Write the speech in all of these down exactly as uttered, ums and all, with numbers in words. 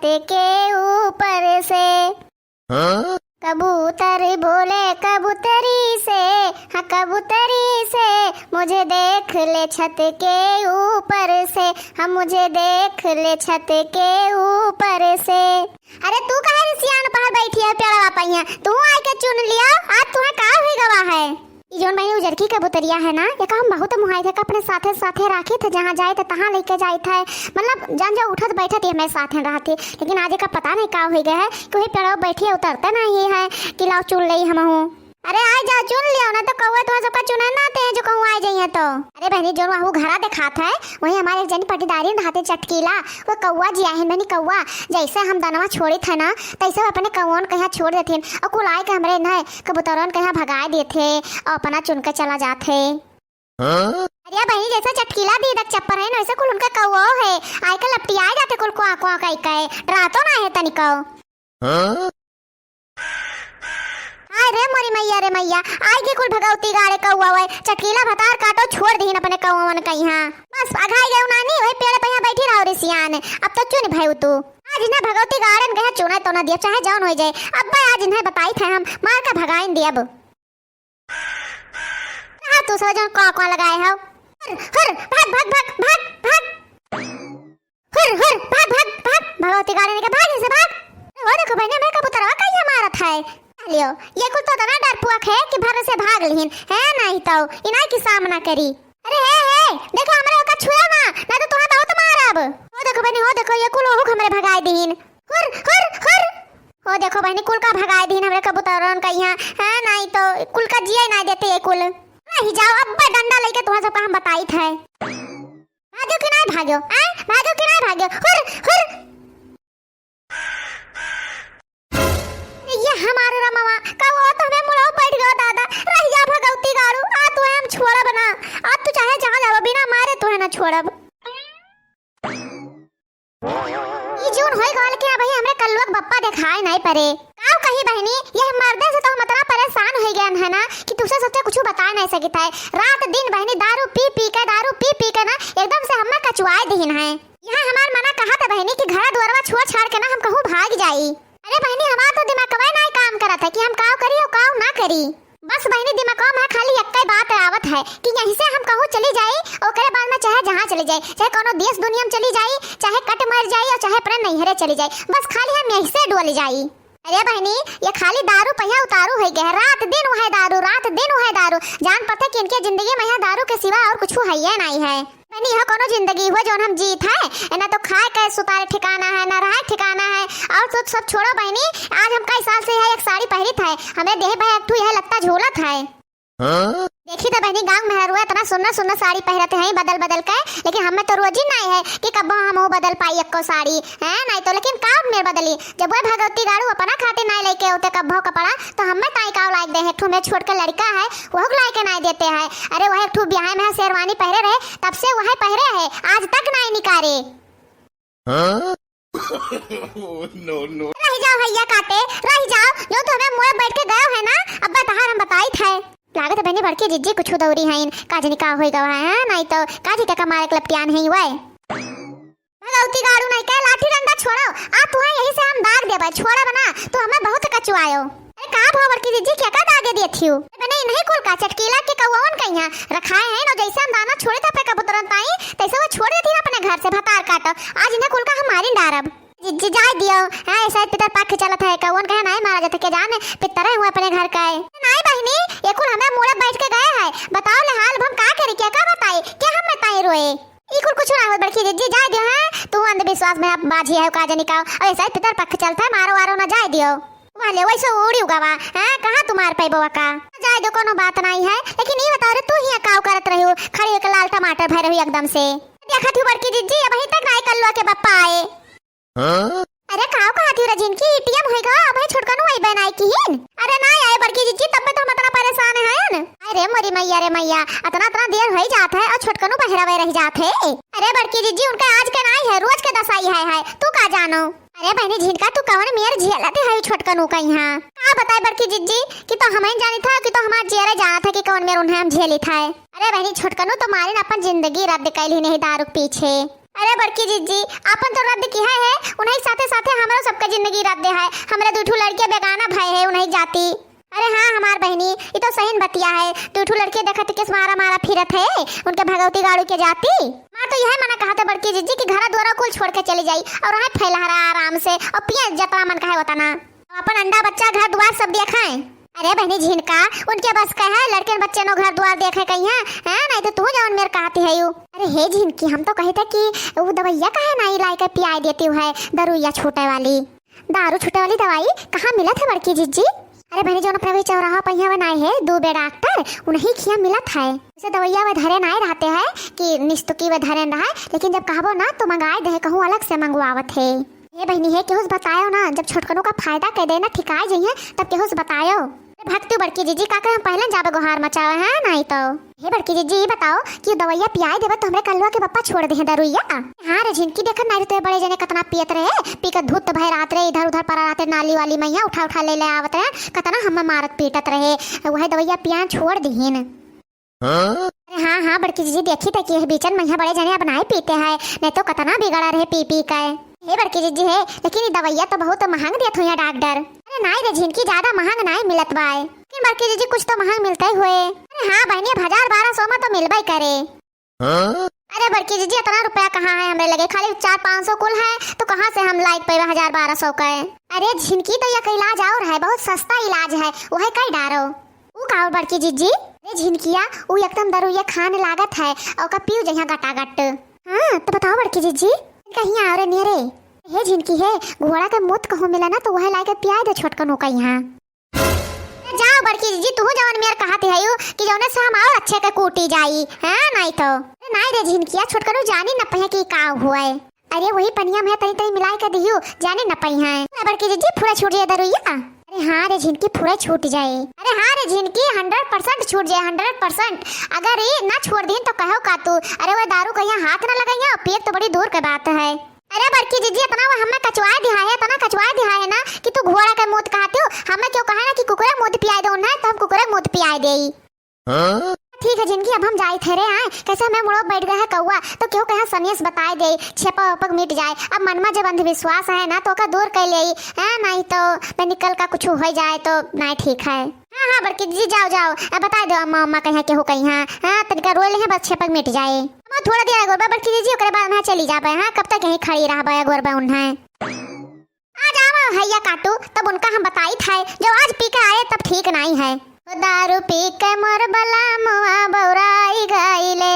के ऊपर से। हाँ? कबूतर बोले कबूतरी से, हाँ कबूतरी से, मुझे देख ले छत के ऊपर से, हाँ मुझे देख ले छत के ऊपर से। अरे तू काहे रिसियान पहर बैठी है पेड़वा पहिया, तू आइके चुन लियो, आज तुहे का हुइ गवा है? ई जौन बहिनी उजरकी कबूतरिया है ना, एका हम बहुत मुहाइत है, एका अपने साथे साथे राखित है, जहाँ जाइत है तहाँ लइके जाइत है, मतलब जौन जो उठत बैठत ये हमरे साथे रहत है, लेकिन आज एका पता नहीं का होइ गए है कि वही पेड़वा बैठी है, उतरते नहीं है कि लाओ चुन लेई हमहू। अरे आइ जाओ चुन लियो, ना तो कौआ तुहा सबका चुने ना आते हैं जो कहूँ आइ जाइए तो। अरे बहिनी जौन वहू घरा देखात है, वही हमारे एक जनी पटीदारी रहत है चटकीला, वो कौआ जियाहिन बहिनी कौआ, जैसे हम दनवा छोड़ित है ना तैसे वो अपने कौवन कहिया छोड़ देथिन और कुल आइके हमरे इन्हें कबूतरन कहिया भगाए देथे और अपना चुन के चला जात है। हाँ? अरे बहिनी जैसे चटकीला भी इधर चप्पर है ना वैसे कुल उनका कौओ है, आइके लपटियाए जाते कुल क्वां क्वां कइ कइ, डरातो ना है तनिको। हाँ? हाय रे मोरी मैया रे मैया, आइगे कुल भगौती गाड़े कौआ वै, चटकीला भतार काटो छोड़ दीन अपने कौवन कहिया। बस अघाई गयो नानी, वही पेड़ पे यहाँ बैठी रहो रे सियान, अब तो चुन भयू तू। आज इन्हें भगौती गाड़न कहे चुने तो ना दिया, चाहे जौन होइ जाए, अब आज इन्हें बताइत है हम, मार के भगाइन दियब। कहाँ तू सब जौन कौआ कौआ लगाए हो? हुर, हुर, भाग, भाग, भाग, भाग, भाग। हुर, हुर, भाग, भाग, भाग। भगौती गाड़न के भाग, इसे भाग। ओ देखो बहिनी, हमरे कबूतरवा कहिया मारत है। लियो, ये कुल तो इतना डरपुआ है कि भर से भाग लिहिन। है नहीं तो, इनाई की सामना करी। अरे हे, हे, देखो हमरे ओका छुआ ना, ना तो तुम्हें बहुत मारब। ओ देखो बहिनी, ओ देखो, ये कुल ओहुक हमरे भगाए दीन। हुर, हुर, हुर। ओ देखो बहिनी, कुल का भगाए दीन हमरे कबूतरन कहिया। हाँ, नहीं तो कुल का जिया ना देते ये कुल। रही जाओ, अब डंडा लेके तुम्हें सबका हम बताइत है। भागो कि नहीं भागो, आय? भागो कि नहीं भागो? हुर, हुर। ये हमारे रमवा, का वो तो हमें मुड़ो बैठ गयो दादा। रही जा भगौती गाड़ू, आ तू हम छोड़ब ना। अब तू चाहे जहाँ जाबो, बिना मारे तू है ना छोड़ब। ई जून होई गवाल के अबही हमरे कल्लुआ के बप्पा देखाए नाई परे। काऊ कही बहिनी, यह मर्दे से तो हम अतना परेशान होई गयन है ना कि तुसे सबसे कुछ बताए नाई सकित है। रात दिन बहिनी दारू पी पी के, दारू पी पी के ना एकदम से हमें कचुआए दिहिन है। यहाँ हमार मना कहा था बहिनी कि घरा दुआरवा छोड़ छाड़ के ना हम कहूँ भाग जाई। अरे बहिनी, हमार तो दिमागवा नाई काम करत है कि हम काऊ करी और काऊ ना करी। बस बहिनी, दिमागवा में खाली एक्कै बात आवत है कि यहीं से हम कहूँ चली जाई, ओकरे बाद में चाहे जहाँ चली जाई, चाहे कोनो देश दुनिया में चली जाई, चाहे कट मर जाई और चाहे अपने नैहरे चली जाई, बस खाली हम यहीं से डोल जाई। अरे बहिनी, ये खाली दारू पहिया उतारू होइ गए, रात दिन वह दारू, रात दिन वह दारू। जान पड़ता कि इनके जिंदगी में यहाँ दारू के सिवा और कुछ है ये नहीं है। बहिनी, यह कोनो जिंदगी हुआ जौन हम जीत है? ए, ना तो खाए के सुतारे ठिकाना है, ना रहे ठिकाना है। और सब, सब छोड़ो बहिनी, आज हम कई साल से यह एक साड़ी पहिरित है, हमरे देह पे एक ठू यह लत्ता झूलत है। हाँ? देखी तो बहिनी, गाँव में हरुआ इतना सुन्ना सुन्ना साड़ी पहिरत है बदल बदल के, लेकिन हमें तो रोजी नाई है कि कब्बो हम वो बदल पाई एक्को साड़ी, है नाई तो। लेकिन का मेर बदली, जब वह भगवती गाड़ू अपना खातिर नाई लेके होते कब्बो कपड़ा, तो हमें ताई काव लायक दे है, ठू में छोट के लड़का है, वह लायके नाई देते है। अरे वह एक ठू ब्याह में शेरवानी पहिरे रहे, तब से वह पहिरे है, आज तक नाई निकारे। हाँ? Oh, no, no। रह जाओ भैया काटे, रह जाओ, जो तो हमें मुँह बैठ के गयो है ना, अब तहार हम बताइत है। लागत है बहिनी बड़की जिज्जी कुछ दौरी हैं, का जनी का होई गवा है, हाँ? नहीं तो का जी का मारे के लपटियान है वै। भगवती गाड़ू नहीं कहे लाठी डंडा छोड़ो, आ तू है यही से हम दाग देबे, छोड़ब ना, तू हमें बहुत कचुआयो। अरे का भवा बड़की जिज्जी, क्या का दागे देथियो? अरे बहिनी, इन्हीं कुल का चटकीला के कौवन कहिया रखाए हैं ना, जैसे हम दाना छोड़े थे अपने कबूतरन ताई, तैसे वो छोड़ देती है अपने घर से भतार काटो। आज इन्हें कुल का हम मारिन डारब। जिज्जी जाए दियो, हाँ, ऐसा पितर पक्ष चलत है, कौवन कहे नहीं मारा जाता, क्या जाने पितर है वो अपने घर का है। नहीं बहिनी, ये कुल हमें मुड़े बैठ के गए है, बताओ ले हाल, अब हम का करी, क्या का बताई, क्या हम बताई रोए? ई कुल कुछ ना हो बड़की जिज्जी, जाए दियो, हैं? तू अंधविश्वास में अब बाझी है, का जनी का, और ऐसा ही पितर पक्ष चलता है, मारो वारो ना जाए दियो। वाले वैसे उड़ी उगावा, हैं? कहाँ तुम्हार पैबो का? जाए दो, कोनो बात नहीं है, लेकिन ई बताओ रे, तू ही काव करत रही हो, खड़ी होकर लाल टमाटर भर रही एकदम से। देखा थी बड़की जिज्जी, अबहीं तक नाई कल्लुआ के बप्पा आए। हाँ? अरे काव कहा थी रजिन की एटीएम होई गा, अबहीं छोटकनू आई बनाई किहिन। अरे ना आए बड़की जिज्जी, तब में तो हम अतना परेशान हैं। अरे मोरी मैया रे मैया, अतना, अतना देर होई जात है और छोटकनू बहरावे रह जात है। अरे बड़की जिज्जी, उनका आज के नाई है, रोज के दसाई है, है। तू का जानो? अरे बहिनी झिनका, तू कवन मेर झेलत है छोटकनू का यहाँ? का बताए बड़की जिज्जी कि तो हमें जानी था कि तो हमार जेरे जाना था कि कवन मेर उन्हें हम झेली था। अरे बहिनी छोटकनू तो मारिन अपन जिंदगी रद्द कैली नहीं दारू के पीछे। अरे बड़की जिज्जी, आपन तो रद्द किहे है, उन्हीं साथे साथे हमरो सबके जिंदगी रद्द है। हमरे दुइ ठो लड़के बेगाना भए है उन्हीं जाति। अरे हाँ हमार बहिनी, ई तो सही बतिया है। दुइ ठो लड़के देखत किस मारा मारा फिरत है, उनके भगवती गाड़ू के जाति। मार तो यह मना कहत है बड़की जिज्जी कि घरा द्वारा कुल छोड़ के चली जाई और रहे फैलहरा आराम से और पिया जतना मन कहे उतना। अपन अंडा बच्चा घर द्वार सब देखे। अरे बहिनी झिनका, उनके बस का है, लड़कन बच्चे नो घर द्वार देखे कहीं है, हैं? नहीं तो तू जवन मेर कहती है यू। अरे हे झिनकी, हम तो कही थे कि वो दवैया काहे नाई लाई के पियाई देती है, दरुइया छूटे वाली, दारू छूटे वाली दवाई कहाँ मिलत है बड़की जिज्जी? अरे बहिनी, जौन अपने वही चौराहा पहिया बनाए है दो बे डॉक्टर, उन्हीं खिया मिलत है। जैसे दवैया वे धरे नाई रहते हैं कि निस्तुकी वे धरे रहे, लेकिन जब कहबो ना तो मंगाए दे, कहूँ अलग से मंगवावत है। हे बहिनी हे, केहू से बतायो ना, जब छोटकनों का फायदा कर दे ना, ठिकाए जइहे, तब केहू से बतायो। अरे भक्ति बड़की जिज्जी, का करे हम पहले जाबे गोहार मचावे हैं, नहीं तो। हे बड़की जिज्जी, ये बताओ कि दवैया पियाए देबे तो हमरे कलुआ के पप्पा छोड़ दे हैं दरुइया? हाँ रे झिनकी, देखत नहीं तो बड़े जने कितना पियत रहे, पी के धुत भय रात रहे, इधर उधर परा रहते, नाली वाली मैया उठा उठा ले ले आवत रहे, कितना हम मारत पीटत रहे, वही दवैया पिया छोड़ दिहिन। हाँ? अरे हाँ, हाँ, बड़की जिज्जी, देखी त कि यह बीचन मइहाँ बड़े जने अब नाई पीते हैं, नहीं तो कतना बिगड़ा रहे पी पी के। हे बड़की जिज्जी हे, लेकिन ई दवैया तो बहुत महंग देत हुई डॉक्टर। अरे नाई रे झिनकी, ज्यादा महंग नाई मिलत बाय। लेकिन बड़की जिज्जी, कुछ तो महंग मिलते हुए। अरे हाँ बहिनी, अब हजार बारह सौ में तो मिलबे करे। हाँ? अरे बड़की जिज्जी, इतना रुपया कहाँ है हमरे लगे, खाली चार पाँच सौ कुल है, तो कहाँ से हम लाई के पैबे हजार बारह सौ का? अरे झिनकी, तो यह का इलाज और है, बहुत सस्ता इलाज है, वह कई डारो। ऊ का हो बड़की जिज्जी? अरे झिनकिया, ऊ एकदम दरुइया खान लागत है, ओका पीऊ जइहा गटागट। हाँ, तो बताओ बड़की जिज्जी, इनका हियाँ आओ रे नियरे। हे झिनकी हे, घोड़ा के मूत कहूँ मिला ना तो वह लाके पिया दे छोटकनू का यहाँ। ए, जाओ बड़की जिज्जी, तू जवन मेर कहत है यू कि जौने से हम और अच्छे के कूटी जाई, हाँ, नहीं तो। अरे नाई रे झिनकिया, छोटकनू जानी न पहे कि का हुआ है। अरे वही पनिया में तनी तनी मिलाए के दिहू, जाने न पइहाँ। अरे बड़की जिज्जी, फुरा छूट जाए दरुइया। अरे हाँ रे झिनकी, फुरा छूट जाए। अरे हाँ रे झिनकी, हंड्रेड परसेंट छूट जाए, हंड्रेड परसेंट। अगर ये ना छोड़ दीन तो कहो का तू? अरे वो दारू कहिया हाथ ना लगाइया, पिए तो बड़ी दूर के बात है। अरे बड़की जिज्जी, इतना वो हमें कचवाए दिहा है, इतना कचवाए दिहा है ना कि तू घोड़ा के मूत कहती हो। हमें क्यों कहे ना कि कुकुरे मूत पियाए दो उन्हें, तो हम कुकुरे मूत पियाए देई। हाँ? ठीक है झिनकी, अब हम जाई थे रे, आए कैसे हमें मुड़ो बैठ गया है कौआ, तो क्यों कहा सनेस बताए दे, छेपा वपक मिट जाए। अब मन में जब अंधविश्वास है ना तो ओका दूर कर ले, हाँ, नहीं तो मैं निकल का कुछ हो जाए तो नहीं ठीक है। हाँ हाँ बड़की जी, जाओ जाओ, अब बताए दो अम्मा, अम्मा कहीं केहू कहीं, हाँ हाँ, तनिका रोए ले हैं, बस छेपक मिट जाए। अब थोड़ा देर गोरबा बड़की जी, ओकरे बाद हम चली जाबे, हाँ, कब तक यहीं खड़ी रहबे गोरबा उन्हें। आ जाओ हैया काटू, तब उनका हम बताई थे, जो आज पी के आए तब ठीक नहीं है। ओ दारू पी के मोर बलमुआ बौराई गईले,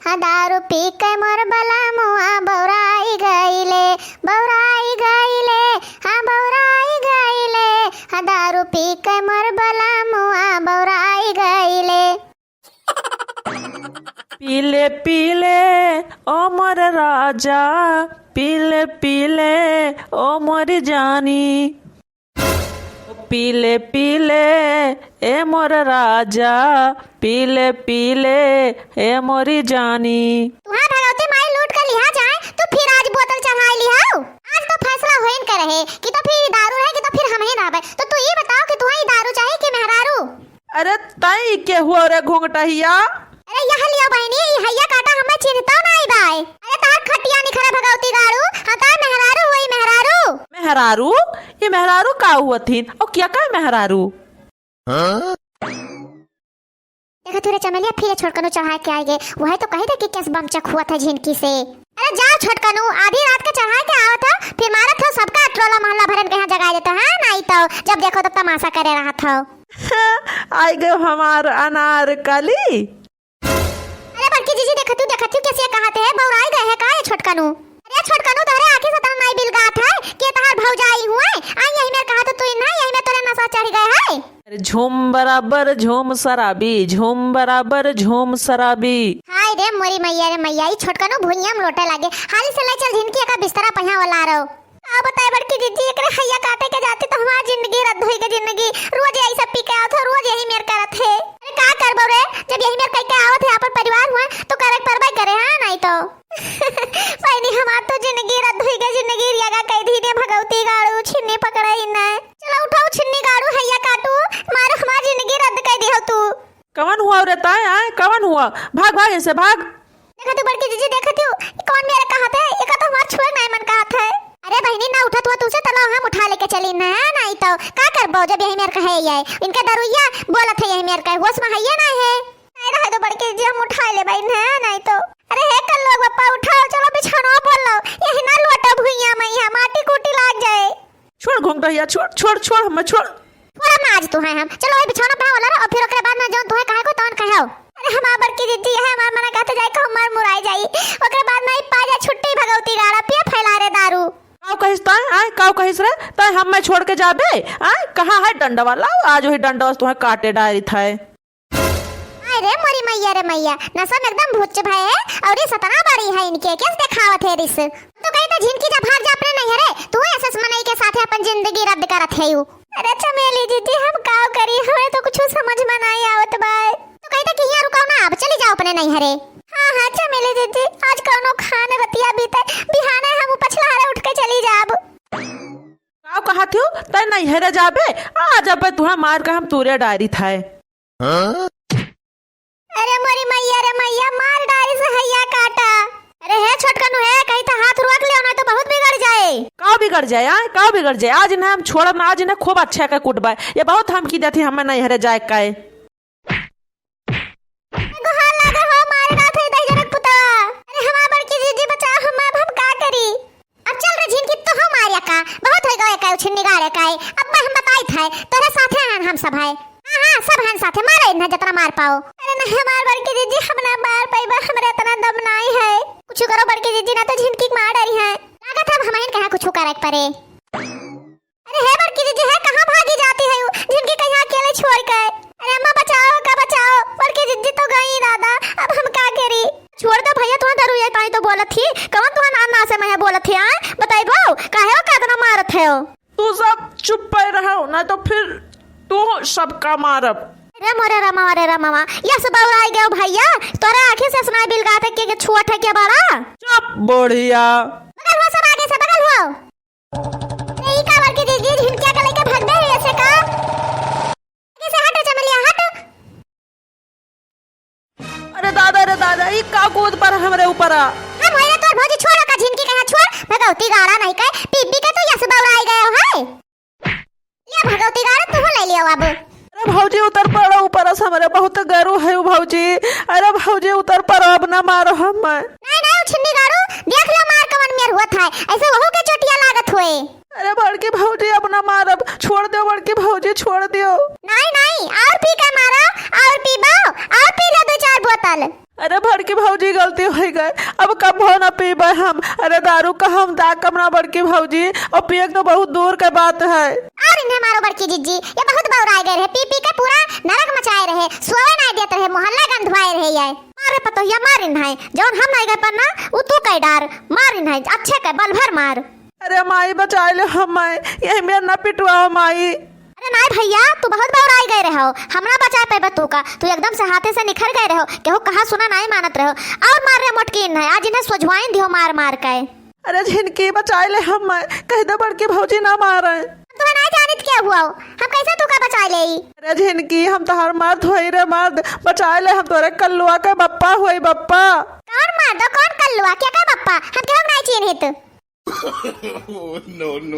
हाँ दारू पी के मोर बलमुआ बौराई गईले, बौराई गईले, हाँ बौराई गईले, हाँ दारू पी के मोर बलमुआ बौराई गईले। पीले पीले ओ मोर राजा, पीले पीले ओ मोर जानी। पीले पीले ए मोर राजा, पीले पीले ए मोरी जानी। तुहार भगवती माई लूट के लिहा जाए, तू फिर आज बोतल चढ़ाई लिहाऊ। आज तो फैसला होइन के रहे कि तो फिर दारू रहे कि तो फिर हम ही रहबे। तो तू ये बताओ कि तुहाई दारू चाही कि मेहरारू? अरे तई के हुआ रे घोंघटहिया? अरे यह लियो बहिनी, ई हैया काटा हमें चिन्हतो नाई बाय। अरे तार खटिया निखरे भगवती गाड़ू, हाँ तार मेहरारू हुई मेहरारू। मेहरारू? ये मेहरारू का हुआ थीन? और क्या का मेहरारू? हाँ? देखा तू रे चमेलिया, फिर छोटकनू चढ़ा के आएगे। वह तो कही थे कि केस बमचक हुआ था झिनकी से। अरे जाओ छोटकनू, आधी रात के चढ़ा के आवत हो, फिर मारत हो सबका टोला मोहल्ला भरन के यहाँ जगा देता है, नहीं तो जब देखो तब तमाशा करे रहत हो। आई गयो हमार अनारकली। अरे बड़की जीजी, देखत हूँ, देखत हूँ, कैसे कहत है, बौराई गए है का ये छोटकनू? अरे छोटकनू, तोहरे आँखी से तना नाई बिलगात है कि तहार भौजाई हुए, आई यही मेर कहत तू इन्हा, यही मेर तोरे नशा चढ़ गए है। अरे झूम बराबर झूम शराबी, झूम बराबर झूम शराबी। हाय रे मोरी मैया रे मैया, ई छोटकनू भुइयां में लोटे लागे। हाली से ले चल झिनकी एका बिस्तरा पहिया वाला रहो। का बताए बड़की जीजी, एकरे हैया काटे के जाती तो हमार जिंदगी रद्द होई के जिंदगी। रोज यही सब पी के आवत हो, रोज यही मेर करत है। अरे का करबो रे, जब यही मेर कह के आवत है अपन परिवार हुआ तो करे के परबे करे, हाँ नहीं तो। बहिनी हमार तो जिंदगी रद्द होई के जिंदगी रियागा कह दी ने भगवती गाड़ू छिन्नी पकड़ाई ने। चलो उठाओ छिन्नी गाड़ू हैया काटू, मारो हमार जिंदगी रद्द कह दी हो तू। कवन हुआ रे ताए आए, कवन हुआ? भाग भाग ऐसे भाग। देखत हू बड़की जीजी, देखत हू, ई कौन मेर कहत है? एका तो हमार छुए नाहीं मन कहत है। अरे बहिनी, ना उठत हुआ तुसे, तलो हम उठा लेके चली ना, नाहीं तो का करबो जब यही मेर कहे आई। इनके दरुइया बोलत है यही मेर कहे, होश में हइये नाहीं है। नाहीं रहे दो बड़की जीजी, हम उठा लेबे ना, नाहीं तो। अरे हे कल्लुआ बप्पा, उठाओ, चलो बिछौनवा बोल लो, यही ना लोटा भुइया में यहाँ माटी कूटी लाग जाए। छोड़ घुंघटहिया, छोड़, छोड़, छोड़, हमें छोड़। छोड़ब ना आज तुहे हम। चलो वही बिछौना पे ओला रहो, फिर ओकरे बाद में जौन तुहे कहे को तौन कहो। अरे हमार बड़की जीजी, यह हमार मना कहते जाए कहूँ मर मुराई जाई। ओकरे बाद में ई पा जा छुट्टी भगौती गाड़ा, पिया फैला रे दारू। काउ कहिस तैं, आय, काउ कहिस रे? तैं हमें छोड़ के जाबे? आय, कहाँ है डंडवा? लाओ, आज वही डंडवा से तुहे काटे डारी था। आय रे मोरी मैया रे मैया, नशा में एकदम भुच्च भए है, और ये सतना बड़ी है इनके, कैसे देखावत है रिस? तो कही तो झिनकी जा भाग जा अपने नैहरे, तू ऐसे मनई के साथे अपन जिंदगी रद्द करत है यू। अरे चमेली जीजी, हम काउ करी, हमें तो कुछ समझ में नाहीं आवत बा। तो कही तो कि यहाँ रुकाओ ना, अब चली जाओ अपने नैहरे। हाँ, हाँ चमेली जीजी, आज कौनो खान रतिया बीते, बिहाने हम पछलहरे उठ के चली जाब। काउ कहत हू, तैं नैहरे जाबे? आज अबे तुहे मार के हम तूरे डारी था। हाँ? अरे मोरी मैया रे मैया, मार डारी से हैया काटा। अरे हे छोटकनू हे, कही तो हाथ रोक लियो, नाहीं तो बहुत बिगड़ जाए। काउ बिगड़ जाए, आय? काउ बिगड़ जाए? आज इन्हें हम छोड़ब ना, आज इन्हें खूब अच्छे के कुटबे। ये बहुत धमकी देती हमें नैहरे जाए का है। गोहार लागे हो, मारे ना थे दही जनक पुतवा। अरे हमार बड़की जीजी बचाओ, हम, अब हम का करी? अब चल रे झिनकी, तो हम मारिया का, बहुत हो गए का उछिन्नी गाड़े का है। अब मैं हम बताई था, तोरे साथे हैं हम सब है। हाँ, हाँ, सब हैं साथे, मारे इन्हें जितना मार पाओ। अरे नहीं, हमार बड़की जीजी, हम ना मार पाइबा, हमरे इतना दम नाहीं है। कुछ करो बड़की जीजी, ना तो झिनकी के मार डरी है। लागत है अब हमहिन कहाँ कुछ करे के परे। अरे हे बड़की जीजी, है कहाँ भागी जाती है यू? झिनकी कहीं अकेले छोड़ के। अरे अम्मा बचाओ, का बचाओ, बड़की जीजी तो गई दादा, अब हम का करी? छोड़ दो भैया, तुहां दारू ये ताई तो बोलत थी, कवन तुहां नाम ना से मैं बोलत थी, आय? बताइबो, काहे हो का इतना मारत है हो? तू सब चुप पे रहो, ना तो फिर तू सबका मारब। अरे मोरे रामा, अरे रामा, या सब बौराई गयो भैया, तोरे आँखें से सुनाई बिलगात है के, के छुअत है के बड़ा? चुप बुढ़िया। बगल हुआ सब आगे से, बगल हुआ। अरे ई का बड़की जीजी, झिनकिया के लेके भाग दे ऐसे का? आगे से हट चमेलिया, हट। अरे दादा, अरे दादा, ई का कूद पर हमरे ऊपर आ? हम होइले तोर भौजी, छोड़ का झिनकी कहाँ छोड़, भगौती गाड़ा नहीं कहे, पी पी के तू यस बौराई गए हो है। ले भगौती गाड़ा तू ले लियो अब। अरे भौजी उतर पड़ो ऊपर से, हमरे बहुत गरू है उ भौजी। अरे भौजी उतर पड़ो, अब ना मारो हम। नहीं, नहीं, उछिन्नी गाड़ू, देख लो मार कवन मेर हुआ था, ऐसे वहू के चोटिया लागत हुए। अरे बड़की भौजी, अब ना मारब, छोड़ दो बड़की भौजी, छोड़ दो। नहीं, नहीं, और पी के मारो, और पीबो, और पी लो दो चार बोतल। अरे बड़की भौजी, गलती हो गए, अब कबो ना पीबे हम। अरे दारू का हम दाग कम ना बड़की भौजी, और पिए के तो बहुत दूर के बात है। और इन्हें मारो बड़की जीजी, ये बहुत बौराए गए रहे, पी पी के पूरा नरक मचाए रहे, सोवे ना देत रहे, मोहल्ला गंधवाए रहे ये। मारे पतोहिया मार इन्हें, जौन हम नहीं गए पर ना, उ तू कह डार, मार इन्हें, अच्छे के बल भर मार। अरे माई, बचाए ले हम माई, यही मेर ना पिटवाओ माई। अरे नाई भैया, तू बहुत बौराई गए रहो, हमरा बचाए पैबे तू का, तू एकदम से हाथे से निखर गए रहो, केहू कहा सुना नाई मानत रहो। और मार रे मोटकी इन्हें, आज इन्हें सोझवाइन दियो मार मार के। अरे झिनकी, बचाए ले हम माई, कह दे बड़की भौजी ना मारे। तू ना जानित क्या हुआ हो, हम कैसे तू का बचाए ले? अरे झिनकी, हम तोहार मर्द होई रे मर्द, बचाए ले हम तोरे कल्लुआ के बप्पा होई बप्पा। कौन मर्द, कौन कल्लुआ, क्या का बप्पा, हम केहू नाई चिन्हित। Oh, no, no।